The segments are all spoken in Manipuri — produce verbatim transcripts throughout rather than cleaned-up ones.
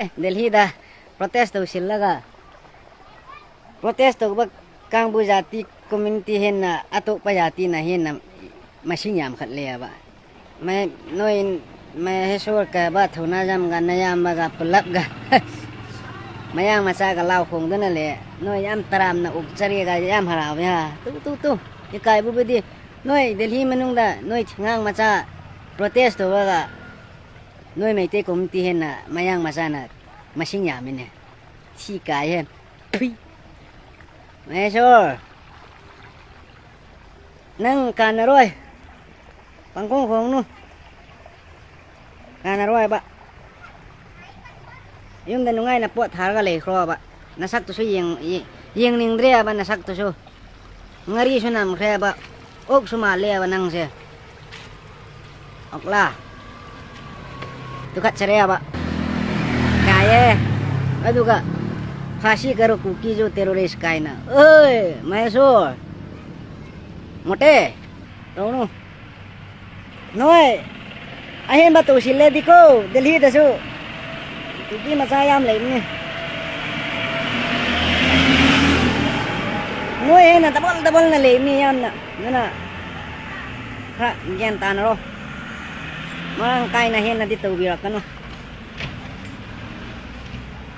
ꯑꯦ, ꯗꯦꯜꯍꯤꯗ protest ꯇꯧꯁꯤꯜꯂꯒ, protest ꯇꯧꯕ ꯀꯥꯡꯕꯨ ꯖꯥꯇꯤ community ꯍꯦꯟꯅ ꯑꯇꯣꯞꯄ ꯖꯥꯇꯤꯅ ꯍꯦꯟꯅ ꯃꯁꯤꯡ ꯌꯥꯝꯈꯠꯂꯦꯕ꯫ ꯃ-, ꯅꯣꯏ ꯃꯍꯦꯁꯣꯔ ꯀꯕ ꯊꯧꯅꯥꯖꯝꯒ ꯅꯌꯥꯝꯕꯒ ꯄꯨꯂꯞꯒ ꯃꯌꯥꯡ ꯃꯆꯥꯒ ꯂꯥꯎ ꯈꯣꯡꯗꯨꯅ ꯂꯩ꯫ ꯅꯣꯏ ꯌꯥꯝ ꯇꯔꯥꯝꯅ ꯑꯣꯛꯆꯔꯤꯒ ꯌꯥꯝ ꯍꯔꯥꯎꯋꯦ ꯍꯥ꯫ Two, two, two. ꯏꯀꯥꯏꯕꯕꯨꯗꯤ ꯅꯣꯏ ꯗꯦꯜꯍꯤ ꯃꯅꯨꯡꯗ ꯅꯣꯏ ꯑꯉꯥꯡ ꯃꯆꯥ protest ꯇꯧꯔꯒ ꯅꯣꯏ ꯃꯩꯇꯩ community ꯍꯦꯟꯅ ꯃꯌꯥꯡ ꯃꯆꯥꯅ ꯃꯁꯤꯡ ꯌꯥꯝꯃꯤꯅꯦ꯫ ꯊꯤ ꯀꯥꯏꯍꯦ꯫ ꯊꯨꯏ꯫ ꯃꯍꯦꯁꯣꯔ, ꯅꯪ ꯀꯥꯟꯅꯔꯣꯏ꯫ ꯄꯪꯈꯣꯡ ꯈꯣꯡꯅꯨ꯫ ꯀꯥꯟꯅꯔꯣꯏꯕ꯫ ꯌꯨꯝꯗ ꯅꯨꯡꯉꯥꯏꯅ ꯄꯣꯠ ꯊꯥꯔꯒ ꯂꯩꯈ꯭ꯔꯣꯕ꯫ ꯅꯁꯛꯇꯨꯁꯨ ꯌꯦꯡ-, ꯌꯦ-, ꯌꯦꯡꯅꯤꯡꯗ꯭ꯔꯦꯕ ꯅꯁꯛꯇꯨꯁꯨ꯫ ꯉꯥꯔꯤꯁꯨ ꯅꯝꯈ꯭ꯔꯦꯕ꯫ ꯑꯣꯛꯁꯨ ꯃꯥꯜꯂꯦꯕ ꯅꯪꯁꯦ꯫ ꯑꯣꯛꯂꯥ꯫ ꯇꯨꯀꯠꯆꯔꯦꯕ꯫ ꯌꯥꯏꯌꯦ꯫ ꯑꯗꯨꯒ ꯐꯥꯁꯤ ꯀꯔꯣ ꯀꯨꯀꯤꯁꯨ terrorist ꯀꯥꯏꯅ꯫ ꯑꯣꯏ, ꯃꯍꯦꯁꯣꯔ꯫ ꯃꯣꯇꯦ꯫ ꯇꯧꯅꯨ꯫ ꯅꯣꯏ ꯑꯍꯦꯟꯕ ꯇꯧꯁꯤꯜꯂꯗꯤꯀꯣ, ꯗꯦꯜꯍꯤꯗꯁꯨ ꯀꯨꯀꯤ ꯃꯆꯥ ꯌꯥꯝ ꯂꯩꯕꯅꯤ꯫ ꯅꯣꯏ ꯍꯦꯟꯅ double doubleꯅ ꯂꯩꯕꯅꯤ ꯌꯥꯝꯅ꯫ ꯑꯗꯨꯅ ꯈꯔ ꯒ꯭ꯌꯥꯟ ꯇꯥꯅꯔꯣ꯫ ꯃꯔꯥꯡ ꯀꯥꯏꯅ ꯍꯦꯟꯅꯗꯤ ꯇꯧꯕꯤꯔꯛꯀꯅꯨ꯫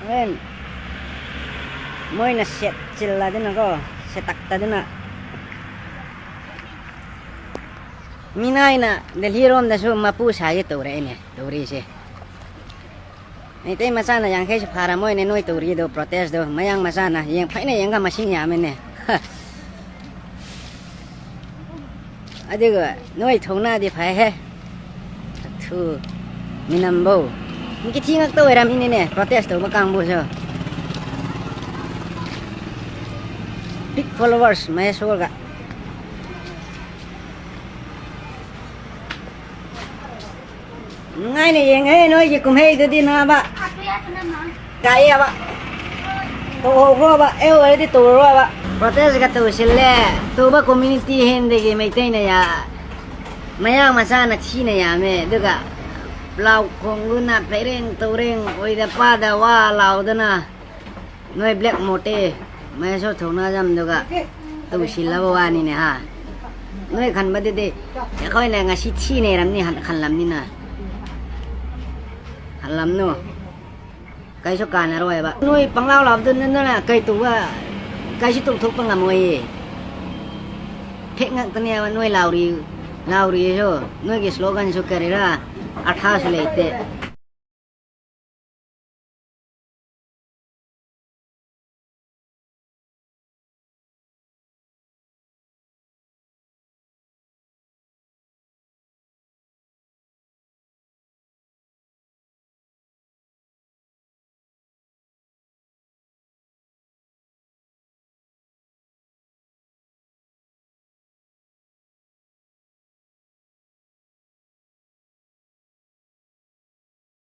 ꯍꯣꯔꯦꯟ ꯃꯣꯏꯅ ꯁꯦꯠ ꯆꯤꯜꯂꯗꯅꯀꯣ, ꯁꯦꯠꯇꯛꯇꯗꯅ꯫ ꯃꯤꯅꯥꯏꯅ ꯗꯦꯜꯍꯤꯔꯣꯝꯗꯁꯨ ꯃꯄꯨ ꯁꯥꯒꯦ ꯇꯧꯔꯛꯏꯅꯦ ꯇꯧꯔꯤꯁꯦ꯫ ꯃꯩꯇꯩ ꯃꯆꯥꯅ ꯌꯥꯡꯈꯩꯁꯨ ꯐꯥꯔꯝꯃꯣꯏꯅꯦ ꯅꯣꯏ ꯇꯧꯔꯤꯗꯣ protestꯇꯣ꯫ ꯃꯌꯥꯡ ꯃꯆꯥꯅ ꯌꯦꯡ-, ꯐꯩꯅ ꯌꯦꯡꯒ ꯃꯁꯤꯡ ꯌꯥꯝꯃꯤꯅꯦ꯫ ꯑꯗꯨꯒ ꯅꯣꯏ ꯊꯧꯅꯥꯗꯤ ꯐꯩꯍꯦ꯫ ꯊꯨ, ꯃꯤꯅꯝꯕꯧ꯫ ꯃꯤꯒꯤ ꯊꯤ ꯉꯥꯛꯇ ꯑꯣꯏꯔꯝꯃꯤꯅꯤꯅꯦ protest ꯇꯧꯕ ꯀꯥꯡꯕꯨꯁꯨ꯫ Big followers ꯃꯍꯦꯁꯣꯔꯒ꯫ ꯅꯨꯡꯉꯥꯏꯅ ꯌꯦꯡꯉꯦ ꯅꯣꯏꯒꯤ ꯀꯨꯝꯍꯩꯗꯨꯗꯤ ꯅꯥꯕ꯫ ꯀꯥꯏꯑꯦꯕ꯫ ꯇꯧꯍꯧꯈ꯭ꯔꯣꯕ, ꯑꯦ ꯑꯣꯏꯔꯗꯤ ꯇꯧꯔꯔꯣꯕ꯫ Protestꯀ ꯇꯧꯁꯤꯜꯂꯦ꯫ ꯇꯧꯕ community ꯍꯦꯟꯗꯒꯤ ꯃꯩꯇꯩꯅ ꯌꯥ-, ꯃꯌꯥꯡ ꯃꯆꯥꯅ ꯊꯤꯅ ꯌꯥꯝꯃꯦ꯫ ꯑꯗꯨꯒ ꯂꯥꯎ ꯈꯣꯡꯗꯨꯅ ꯐꯩꯔꯦꯡ ꯇꯧꯔꯦꯡ ꯑꯣꯏꯗ ꯄꯥꯗ ꯋꯥ ꯂꯥꯎꯗꯅ ꯅꯣꯏ ꯕ꯭ꯂꯦꯛ ꯃꯣꯇꯦ ꯃꯍꯦꯁꯣꯔ ꯊꯧꯅꯥꯖꯝꯗꯨꯒ ꯇꯧꯁꯤꯜꯂꯕ ꯋꯥꯅꯤꯅꯦ ꯍꯥ꯫ ꯅꯣꯏ ꯈꯟꯕꯗꯨꯗꯤ ꯑꯩꯈꯣꯏꯅ ꯉꯁꯤ ꯊꯤꯅꯩꯔꯝꯅꯤ ꯍꯟ- ꯈꯜꯂꯝꯅꯤꯅ꯫ ꯍꯜꯂꯝꯅꯨ꯫ ꯀꯩꯁꯨ ꯀꯥꯟꯅꯔꯣꯏꯕ꯫ ꯅꯣꯏ ꯄꯪꯂꯥꯎ ꯂꯥꯎꯕꯗꯨ ꯅꯣꯏꯅ ꯀꯩ ꯇꯧꯕ, ꯀꯩꯁꯨ ꯇꯧꯊꯣꯛꯄ ꯉꯝꯃꯣꯏꯌꯦ꯫ ꯐꯦꯛ ꯉꯥꯛꯇꯅꯦꯕ ꯅꯣꯏ ꯂꯥꯎꯔꯤ, ꯂꯥꯎꯔꯤꯁꯨ꯫ ꯅꯣꯏꯒꯤ ꯁ꯭ꯂꯣꯒꯟꯁꯨ ꯀꯔꯤꯔꯥ ꯑꯔꯊꯥꯁꯨ ꯂꯩꯇꯦ꯫